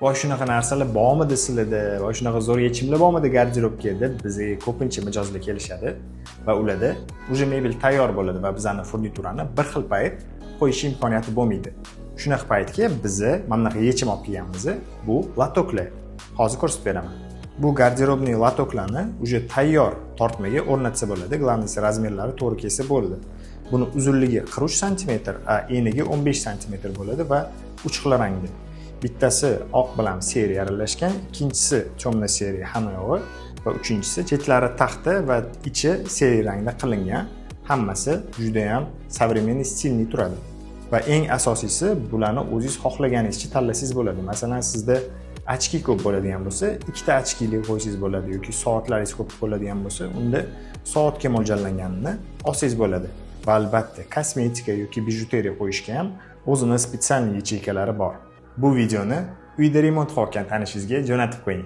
Voy, shunaqa narsalar bormidi sizlarda? Voy, shunaqa zo'r yechimlar bormidi garderobga deb bizga ko'pincha mijozlar kelishadi va ularda уже mebel tayyor bo'ladi va bizani furniturani bir xil payt qo'yish imkoniyati bo'lmaydi. Shunaqa paytga biza mana bunaqa yechim olib kelganmiz. Bu лоток lar. Hozir ko'rsatib beraman. Bu гардеробный лоток larni уже tayyor tortmaga o'rnatsa bo'ladi. Главный si размер lari to'g'ri kelsa bo'ldi. Buni uzunligi 43 sm, a enigi 15 sm bo'ladi va uch xil rangda. Bittasi oq bilan серый aralashgan, ikkinchisi темно серый hamma yog'i va uchinchisi chetlari taxta va ichi серый rangda qilingan. Hammasi juda ham современный, стильный turadi. Va eng asosiysi, bularni o'zingiz xohlaganingizcha tanlasangiz bo'ladi. Masalan, sizda очки ko'p bo'ladigan bo'lsa, ikkita очки li qo'ysangiz bo'ladi yoki soatlaringiz ko'p bo'ladigan bo'lsa, unda soatga mo'ljallanganini olsangiz bo'ladi. Va albatta, kosmetika yoki bijuteriya qo'yishga ham o'zini специальный ячейка lari bor. Bu videoni uyda remont qilayotgan tanishingizga jo'natib qo'ying.